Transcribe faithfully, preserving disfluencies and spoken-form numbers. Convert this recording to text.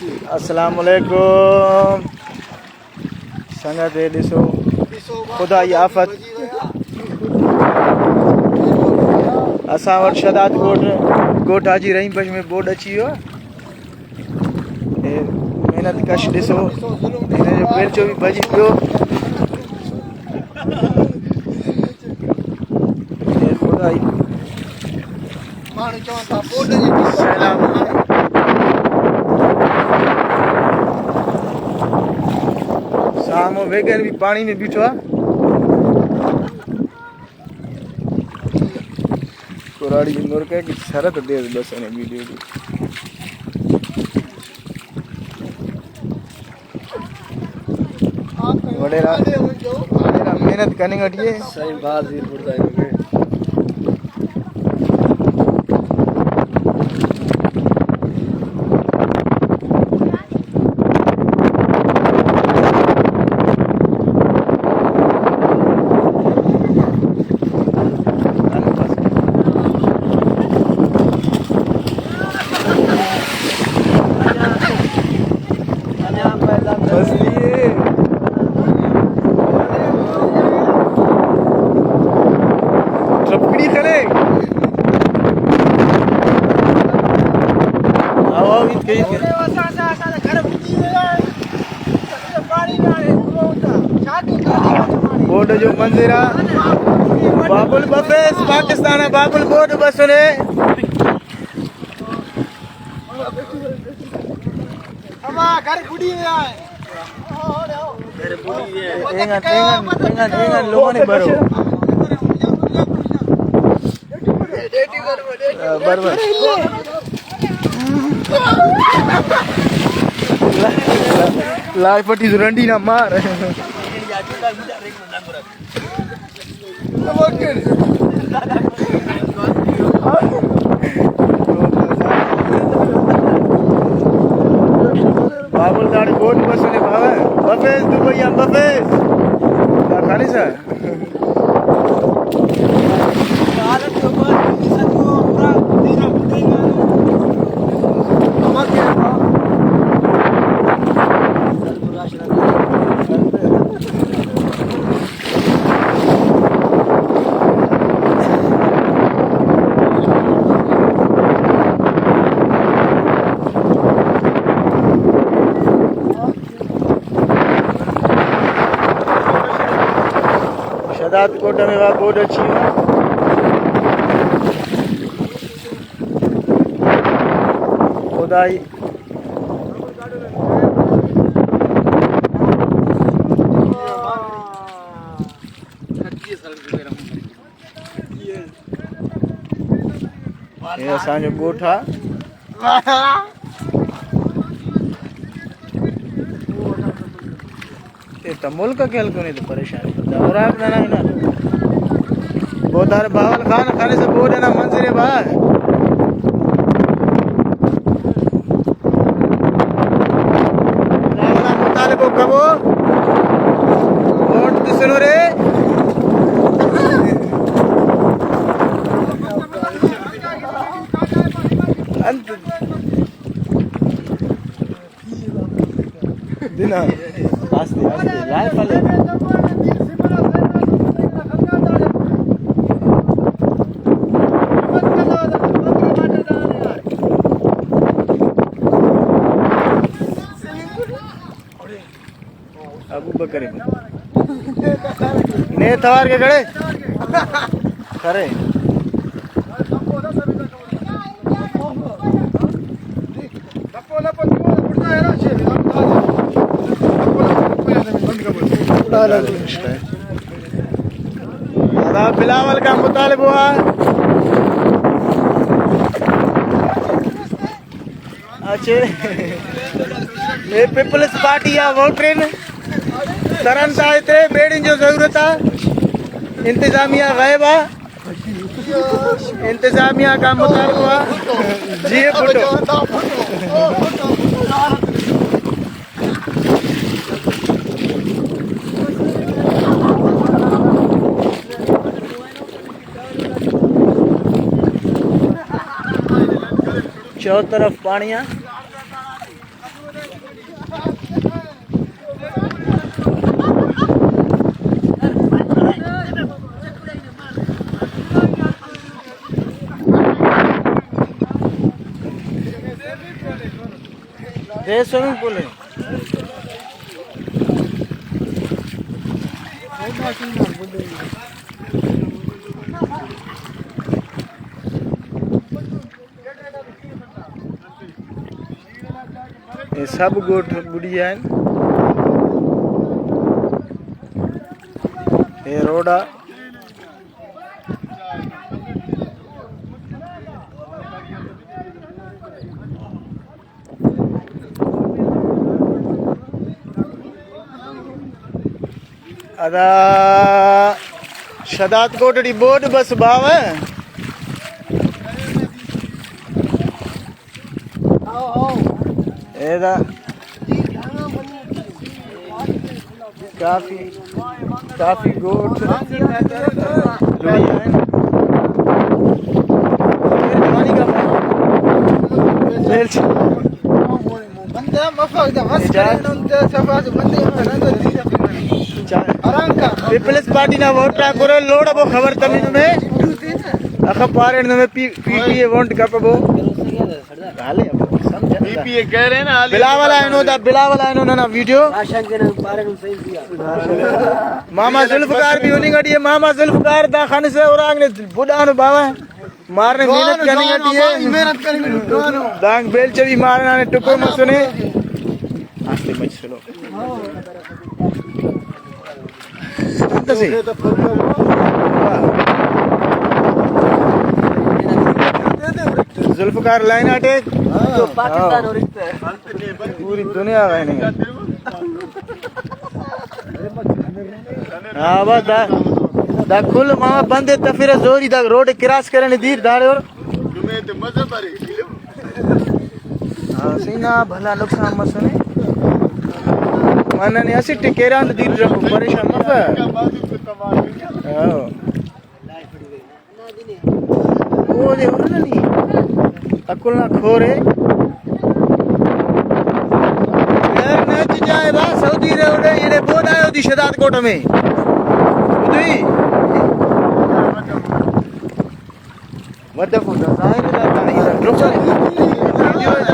السلام علیکم۔ سنگت اے ڈسو، خدائی آفت۔ اساں وٹ شداد کوٹ، کوٹ حاجی رحیم بخش میں بورڈ اچی ہو۔ اے محنت کش ڈسو، بیلچو بھی بجی ہو۔ اے خدائی۔ سیلاب۔ سامو ویگن بھی پانی میں بٹھوا۔ کوراڑی مرکے کہ سرت دیس بس نے ویڈیو دی۔ وڈیرا، وڈیرا محنت کننگ اٹی ءِ۔ سائیں باز زیر بڑزا ہے۔ ٹرپکڑی خلے۔ آو، آو، ایت کئی۔ بورڈ جو منظر آ، بابل بفیس، پاکستان آ بابل بورڈ بسنے۔ اینگان، اینگان، اینگان، اینگان لوگانے برو۔ آ، بر بر۔ لائف اٹی رنڈی نا مار۔ بابل داڑے گوٹ بسنے بابا۔ بفیس دبئی آن بفیس۔ دا خالص آ۔ شہداد کوٹ میں وا بورڈ اچی ہوا۔ خدائی۔ اے اساں جو گوٹھ آ۔ اے تا ملک کے ہلکنے تو پریشان۔ دا اور آپ نہ، نہ، نہ۔ بودار باول خان خانے سے بورڈ نا منظر ہے بھائی۔ مطالبو کبو۔ ووٹ تسنو رے۔ انت۔ دنا۔ آستے، آستے۔ لائف والے۔ ابو بکر ابن۔ نے توار کے کھڑے۔ کھڑے۔ دا بلاول کا مطالبہ ہوا۔ اچھے، اے پیپلز پارٹی آ ووٹرین ترن تا اترے بیڑن جو ضرورت آ، انتظامیہ غائب آ، انتظامیہ کا مطالبہ آ، جی بھٹو۔ چار طرف پانڑی آ۔ دے سوئمنگ پول ہے۔ اے سب گوٹھ بڑی آن۔ اے روڈ آ۔ ادا شہداد کوٹ ٹی بورڈ بس باوہ۔ ایدا کافی، کافی گوٹھ لوئی آئے۔ بندہ مفک دا مس کرے نن تے صفا سے بندے آرام کا۔ پیپلز پارٹی نا ووٹ آک ہرے، لوڑ ابو خبر تمنگ میں۔ اخہ پارے نمے پی، پی ٹی اے وونٹ کپ ابو۔ حالے ابو سمجھ پی پی اے کہہ رہے نا، حالے بلاول آئے نو دا، بلاول آئے نو ننا ویڈیو۔ ماما ذوالفقار بھی ہننگ اٹی ہے، ماما ذوالفقار دا خان سے اور آگنے بڈانو باوا۔ مارنے محنت کننگ اٹی ہے۔ محنت کننگ اٹی ہے۔ دانگ بیلچہ بھی مارنا نے ٹکر مسنے۔ آستے مچ سلو۔ انت سے۔ Zulfiqar line attack. پاکستان اور اس پہ۔ پوری دنیا غائنے۔ ہاں، بس دا، دا کل ماما بندے تفرہ زوری دا روڈ کراس کرنے دیر داڑے اور۔ ہاں، سینا بھلا نقصان مسنے۔ من نے اسٹ کیران دیر رکھو، پریشان مفہ۔ ہاں۔ اودے ہُرن نی عقل نا کھورے۔ یار نچ جائے با سعودی روڈ، ایڑے بود آئے اودی شہداد کوٹ میں۔ دوئی۔ ودفو دا ظاہر ہے، دا ظاہر ہے۔